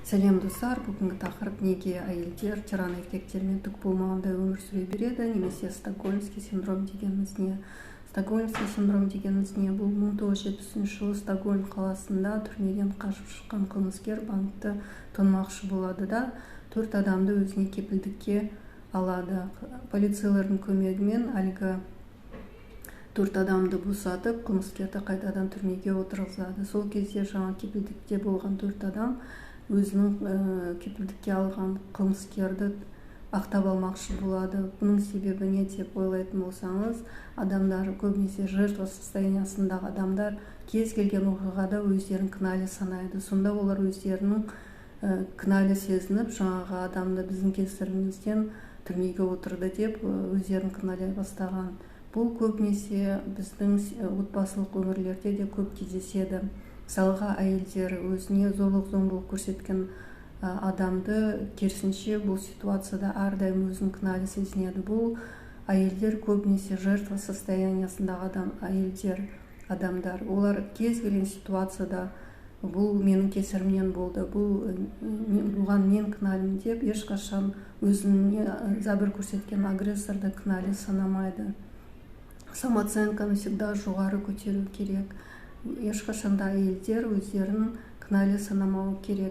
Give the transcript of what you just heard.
Сәлем, достар! Бүгінгі тақырып: неге әйелдер тиран еркектермен түк болмағандай өмір сүре береді немесе стокгольмский синдром дегеніміз не? Стокгольмский синдром дегеніміз не? Бұл 1970 жылы Стокгольм қаласында түрмеден қашып шыққан қылмыскер банкті тонамақшы болады да, төрт адамды өзіне кепілдікке алады. Полицейлердің көмегімен әлгі төрт адамды босатып, қылмыскерді қайтадан түрмеге отырғызады. Сол кезде жаңа кепілдікте болған төрт адам өзінің кепілдікке алған қылмыскерді ақтап алмақшы болады. Бұның себебі не деп ойлайтын болсаңыз, адамдар, көбінесе жертва состояниясындағы адамдар кез келген оқиғада өздерін кінәлі санайды. Сонда олар өздерінің кінәлі сезініп, жаңағы адамды біздің кесірімізден түрмеге отырды деп өздерін кінәлай бастаған. Бұл көбінесе біздің отбасылық өмірлерде де көп кездеседі. Мысалға, әйелдер өзіне зорлық зомбылық көрсеткен адамды, керісінше, бұл ситуацияда әрдайым өзін кінәлі сезінеді. Бұл әйелдер көбінесе жертва состояниясындағы адам, әйелдер, адамдар. Олар кез келген ситуацияда бұл менің кесірімнен болды, бұл бұған мен кінәлімін деп ешқашан өзіне зәбір көрсеткен агрессорды кінәлі санамайды. Самооценканы всегда жоғары көтеру керек. Ешқашан да әйелдер өздерін кінәлі санамауы керек.